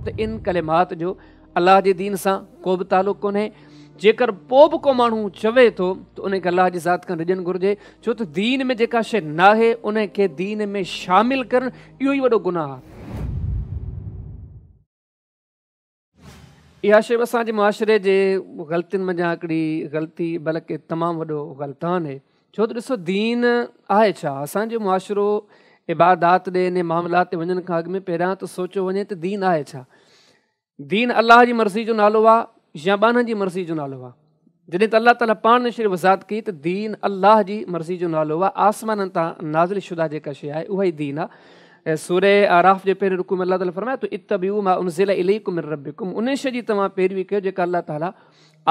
ته ان ڪلمات جو الله جي دين سان ڪو به تعلق ڪونهي. جيڪر پوء به ڪو ماڻهو چوي ٿو ته ان کي الله جي ذات کان ڊڄڻ گهرجي، ڇو ته دين ۾ جيڪا شيء ناهي ان کي دين ۾ شامل ڪرڻ اهو ئي وڏو گناهه آهي. اها شيء به اسان جي معاشري جي غلطين منجهان هڪڙي غلطي بلڪه تمام وڏو غلطان آهي. ڇو ته ڏسو دين آهي ڇا؟ اسان جو معاشرو عبادات ڏي انهي معاملات تي وڃڻ کان اڳ ۾ پهريان ته سوچيو وڃي ته دين آهي ڇا؟ دين الله جي مرضي جو نالو آ يا ٻانهن جي مرضي جو نالو آ؟ جڏهن ته الله تعالي پاڻ ان شيء جي وضاحت ڪئي ته دين الله جي مرضي جو نالو آ، آسمانن تان نازل شده جيڪا شيء آهي اها ئي دين آ. سوره اعراف جي پهرين رڪوع ۾ الله تعالي فرمائي ٿو اتبعوا ما انزل اليڪم من ربڪم ان شيء جي توهان پيروي ڪيو جيڪا الله تعالي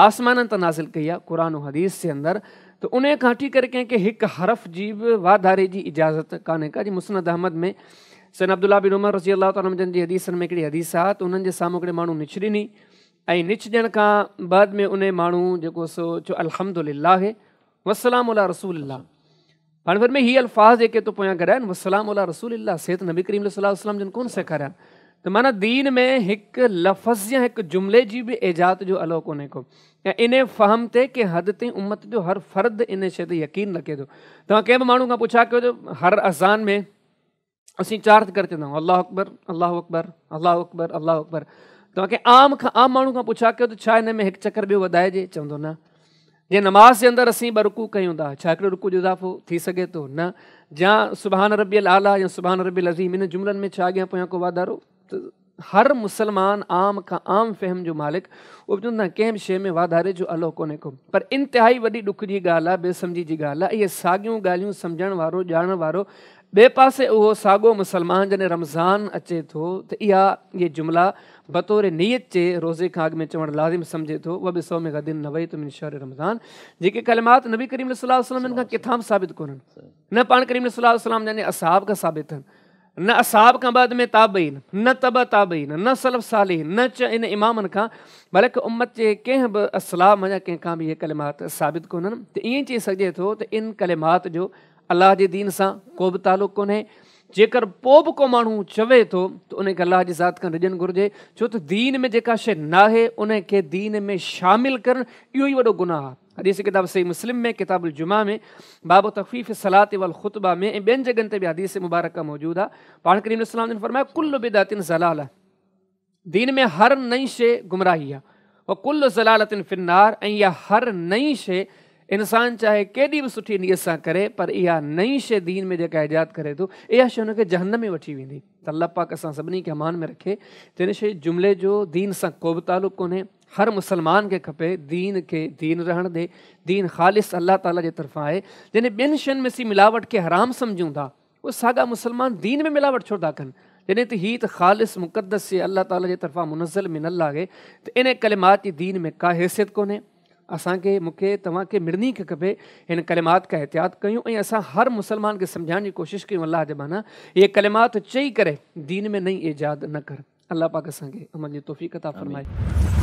آسمانن تان نازل ڪئي آ قرآن و حديث جي اندر ته انهي کان هٽي ڪري ڪنهن کي هڪ حرف جي به واڌاري جي اجازت ڪانهي ڪا. جيئن مسند احمد ۾ سيدنا عبدالله بن عمر رضي الله تعالٰي عنه جن جي حديثن ۾ هڪڙي حديث آ ته انهن جي سامهون هڪڙي ماڻهو نڇ ڏني ۽ نڇ ڏيڻ کان بعد ۾ انهي ماڻهو جيڪو سو چيو الحمد لله والسلام علي رسول الله. هاڻي فرمائي هي الفاظ جيڪي تو پويان گڏيا آهن والسلام علي رسول الله سي ته نبي ڪريم صلي الله عليه وسلم جن ڪونه سيکاريا ته معنيٰ دين ۾ هڪ لفظ يا هڪ جملي جي به ايجاد جو الو ڪونهي ڪو ۽ ان فهم تي ڪنهن حد تائين امت جو هر فرد ان شيء تي يقين رکي ٿو. توهان ڪنهن به ماڻهو کان پڇا ڪيو ته هر اذان ۾ اسين چار ڪر چوندا آهيون الله اڪبر الله اڪبر الله اڪبر الله اڪبر. توهان ڪنهن عام کان عام ماڻهو کان پڇا ڪيو ته ڇا هن ۾ هڪ چڪر ٻيو وڌائجي؟ چوندو نه. جيئن نماز جي اندر اسين ٻه رڪوع ڪيون ٿا ڇا هڪڙو رڪوع جو اضافو ٿي سگهي ٿو؟ نه. يا سبحان ربي الاعليٰ يا سبحان ربي العظيم ان جملن ۾ ڇا اڳيان پويان ڪو واڌارو؟ ته هر مسلمان عام کان عام فهم جو مالڪ اهو به چوندو ته ڪنهن به شيء ۾ واڌاري جو الو ڪونهي ڪو. پر انتهائي وڏي ڏک جي ڳالهه آهي، بي سمجهي جي ڳالهه آهي، اهي ساڳيون ڳالهيون سمجهڻ وارو ڄاڻڻ وارو ٻئي پاسي اهو ساڳو مسلمان جڏهن رمضان اچي ٿو ته اها اهي جملا بطور نيت جي روزي کان اڳ ۾ چوڻ لازم سمجهي ٿو وبصوم غد نويت من شهر رمضان جيڪي ڪلمات نبي ڪريم صلي الله عليه وسلم جن کان ڪٿان به ثابت ڪونهن نه پاڻ ڪريم صلي الله عليه وسلم جن جي اصحاب کان ثابت آهن نه اصحاب کان بعد ۾ تابعين نه تبع تابعين نه سلف صالحين نه چ ان امامن کان بلڪ امت جي ڪنهن به اسلاف منجهان ڪنهن کان به اهي ڪلمات ثابت ڪونهن ته ائين چئي سگهجي ٿو ته ان ڪلمات جو الله جي دين سان ڪو به تعلق ڪونهي. جيڪر پوء به ڪو ماڻهو چوي ٿو ته ان کي الله جي ذات کان ڊڄڻ گهرجي، ڇو ته دين ۾ جيڪا شيء ناهي ان کي دين ۾ شامل ڪرڻ اهو ئي وڏو گناهه آهي. حديث ڪتاب صحيح مسلم ۾ ڪتاب الجمعه ۾ باب تخفيف الصلاة والخطبه ۾ ۽ ٻين جڳهن تي به حديث مبارڪه موجود آهي. پاڻ ڪريم عليه السلام جن فرمايو ڪل بدعة ضلاله دين ۾ هر نئين شيء گمراهي آهي وڪل ضلالة في النار ۽ اها هر نئين شيء انسان چاهي ڪيڏي به سٺي نيت سان ڪري پر اها نئين شيء دين ۾ جيڪا ايجاد ڪري ٿو اها شيء هن کي جهنم ۾ وٺي ويندي ته الله پاڪ اسان سڀني کي امان ۾ رکي ته ان شيء جملي جو دين سان ڪو به تعلق ڪونهي هر مسلمان کي کپي دين کي دين رهڻ ڏي دين خالص الله تعالي جي طرفان آهي جڏهن ٻين شين ۾ اسين ملاوٽ کي حرام سمجهون ٿا اهي ساڳا مسلمان دين ۾ ملاوٽ ڇو ٿا ڪن؟ جڏهن ته هي ته خالص مقدس شيء الله تعالي جي طرفان منزل من الله آهي ته ان ڪلمات جي دين ۾ ڪا حيثيت ڪونهي. اسان کي، مون کي، توهان کي، مڙني کي کپي هن ڪلمات کان احتياط ڪيون ۽ اسان هر مسلمان کي سمجهائڻ جي ڪوشش ڪيون الله جا ٻانها اهي ڪلمات چئي ڪري دين ۾ نئين ايجاد نه ڪر. الله پاڪ اسان کي عمل جي توفيق عطا فرمائي.